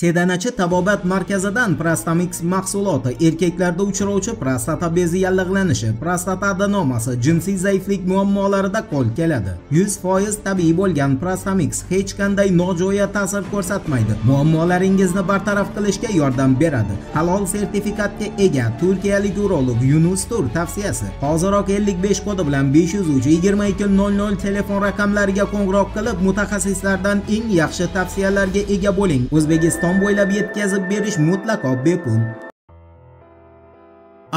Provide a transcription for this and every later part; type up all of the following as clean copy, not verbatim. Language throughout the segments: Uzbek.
Sedanachi tabobat markazidan Prostamix mahsuloti erkaklarda uchrovchi prostata bezi yallig'lanishi, prostata adenomasi, jinsiy zaiflik muammolarida qo'l keladi. 100% tabiiy bo'lgan Prostamix hech qanday nojo'ya ta'sir ko'rsatmaydi. Muammolaringizni bartaraf qilishga yordam beradi. Halol sertifikatga ega turkiyalik urolog Yunus Tur tavsiyasi. Hoziroq 55 kodi bilan 503 22 00 telefon raqamlariga qo'ng'iroq qilib, mutaxassislardan eng yaxshi tavsiyalarga ega bo'ling. O'zbekiston bo'ylab yetkazib berish mutlaqo bepul.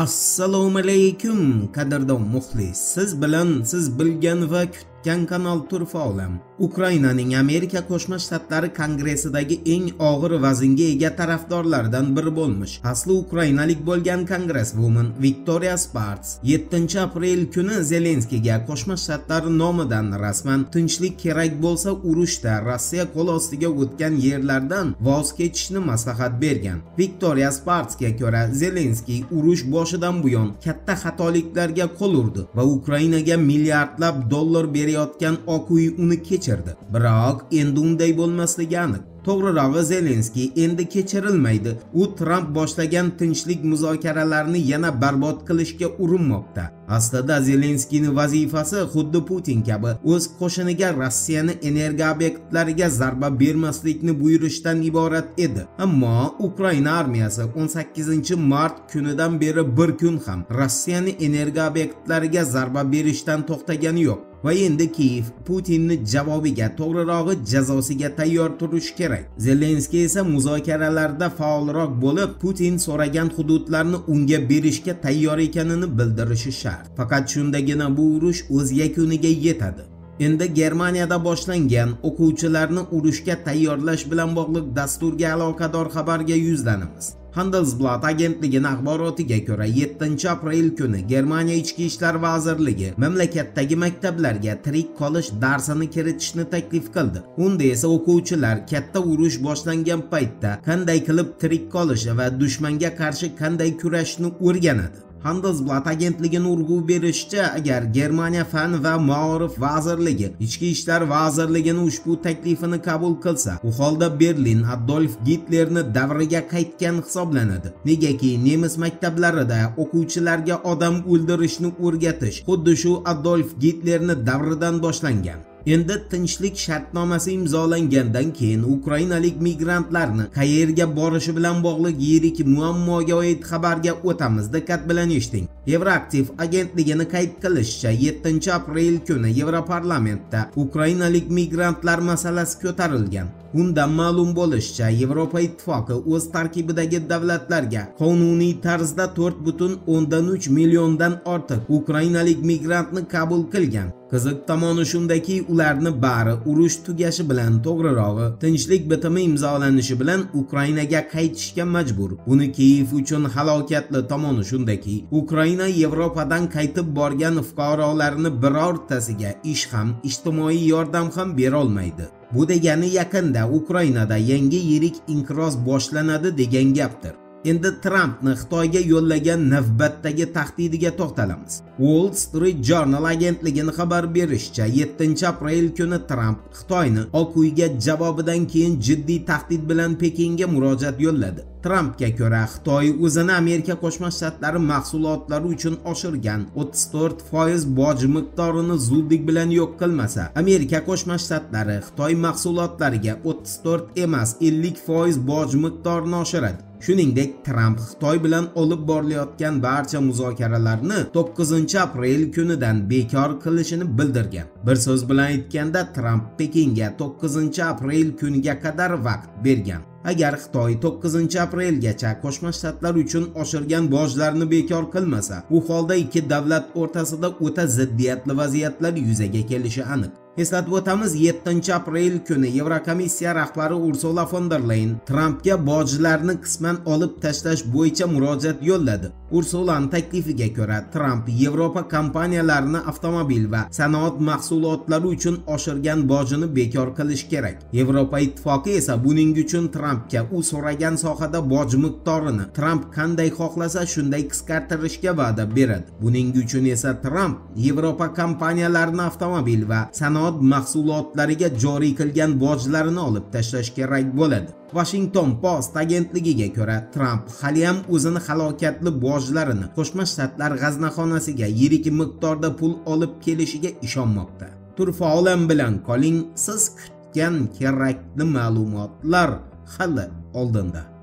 Assalomu alaykum qadrdon muxlis. Siz bilan siz bilgan va kutgan kanal Turfa Olam. Ukrainaning Amerika Qo'shma Shtatlari Kongressidagi eng og'ir vaznga ega tarafdorlaridan biri bo'lmish asli ukrainalik bo'lgan kongresswoman Viktoriya Sparts 7-aprel kuni Zelenskiyga Qo'shma Shtatlar nomidan rasman tinchlik kerak bo'lsa urushda Rossiya qo'l ostiga o'tgan yerlardan voz kechishni maslahat bergan. Viktoriya Spartsga ko'ra, Zelenskiy urush boshidan buyon katta xatoliklarga qo'l urdi va Ukrainaga milliardlab dollar berayotgan Oq uy uni kechirdi. Biroq endi unday bo'lmasligi aniq. To'g'rirog'i, Zelenskiy endi kechirilmaydi. U Tramp boshlagan tinchlik muzokaralarini yana barbod qilishga urinmoqda. Aslida Zelenskiyning vazifasi xuddi Putin kabi o'z qo'shiniga Rossiyani energiya obyektlariga zarba bermaslikni buyurishdan iborat edi. Ammo Ukraina armiyasi 18-mart kunidan beri bir kun ham Rossiyani energiya obyektlariga zarba berishdan to'xtagani yo'q. Va endi Kiyev Putinni javobiga, to'g'rirog'i jazosiga tayyor turishi kerak. Zelenskiy esa muzokaralarda faolroq bo'lib, Putin so'ragan hududlarni unga berishga tayyor ekanini bildirishi shart. Faqat shundagina bu urush o'z yakuniga yetadi. Endi Germaniyada boshlangan o'quvchilarni urushga tayyorlash bilan bog'liq dasturga aloqador xabarga yuzlanamiz. Handelsblatt agentligining axborotiga ko'ra, 7-aprel kuni Germaniya Ichki ishlar vazirligi mamlakatdagi maktablarga tirik qolish darsini kiritishni taklif qildi. Unda esa o'quvchilar katta urush boshlangan paytda qanday qilib tirik qolishi va dushmanga qarshi qanday kurashishni o'rganadi. Handelsblatt agentligining urg'u berishicha, agar Germaniya Fan va Maorif vazirligi Ichki ishlar vazirligining ushbu taklifini qabul qilsa, u holda Berlin Adolf Gitlerni davriga qaytgan hisoblanadi. Negaki nemis maktablarida o'quvchilarga odam o'ldirishni o'rgatish xuddi shu Adolf Gitlerni davridan boshlangan. Endi tinchlik shartnomasi imzolangandan keyin ukrainalik migrantlarni qayerga borishi bilan bog'liq yirik muammoga oid xabarga o'tamiz. Diqqat bilan eshiting. Evroaktiv agentligini qayd qilishicha, 7-aprel kuni Yevroparlamentda ukrainalik migrantlar masalasi ko'tarilgan. Undan ma'lum bo'lishicha, Yevropa Ittifoqi o'z tarkibidagi davlatlarga qonuniy tarzda 4,3 milliondan ortiq ukrainalik migrantni qabul qilgan. Qiziq tomoni shundaki, ularni bari urush tugashi bilan, to'g'rirog'i, tinchlik bitimi imzolanishi bilan Ukrainaga qaytishga majbur. Buni Kiyev uchun halokatli tomoni shundaki, Ukraina Yevropadan qaytib borgan fuqarolarni birortasiga ish ham, ijtimoiy yordam ham bera olmaydi. Bu degani yaqinda Ukrainada yangi yirik inqiroz boshlanadi degan gapdir. Endi Trampni Xitoyga yo'llagan navbatdagi tahdidiga to'xtalamiz. Wall Street Journal agentligining xabar berishicha, 7-aprel kuni Tramp Xitoyni Oq uyga javobidan keyin jiddiy tahdid bilan Pekinga murojaat yo'lladi. Trampga ko'ra, Xitoy o'zini Amerika Qo'shma Shtatlari mahsulotlari uchun oshirgan 34% boj miqdorini zudlik bilan yo'q qilmasa, Amerika Qo'shma Shtatlari Xitoy mahsulotlariga 34 emas, 50% boj miqdorini oshiradi. Shuningdek, Tramp Xitoy bilan olib borilayotgan barcha muzokaralarni 9-aprel kunidan bekor qilishini bildirgan. Bir so'z bilan aytganda, Tramp Pekinga 9-aprel kuniga qadar vaqt bergan. Agar Xitoy 9-aprelgacha Qo'shma Shtatlar uchun oshirgan bojlarni bekor qilmasa, u holda ikki davlat o'rtasida o'ta ziddiyatli vaziyatlar yuzaga kelishi aniq. Eslatib o'tamiz, 7-aprel kuni Yevrokomissiya rahbari Ursula fon der Leyen Trampga bojlarni qisman olib tashlash bo'yicha murojaat yo'lladi. Ursula'ning taklifiga ko'ra, Tramp Yevropa kompaniyalarini avtomobil va sanoat mahsulotlari uchun oshirgan bojini bekor qilish kerak. Yevropa Ittifoqi esa buning uchun Trampga u so'ragan sohada boj miqdorini Tramp qanday xohlasa shunday qisqartirishga va'da beradi. Buning uchun esa Tramp Yevropa kompaniyalarini avtomobil va sanoat sanoat mahsulotlariga joriy qilgan bojlarini olib tashlash kerak bo'ladi. Washington Post agentligiga ko'ra, Tramp haliyam o'zini halokatli bojlarini Qo'shma Shtatlar g'aznaxonasiga yirik miqdorda pul olib kelishiga ishonmoqda. Turfa olam bilan qoling, siz kutgan kerakli ma'lumotlar hali oldinda.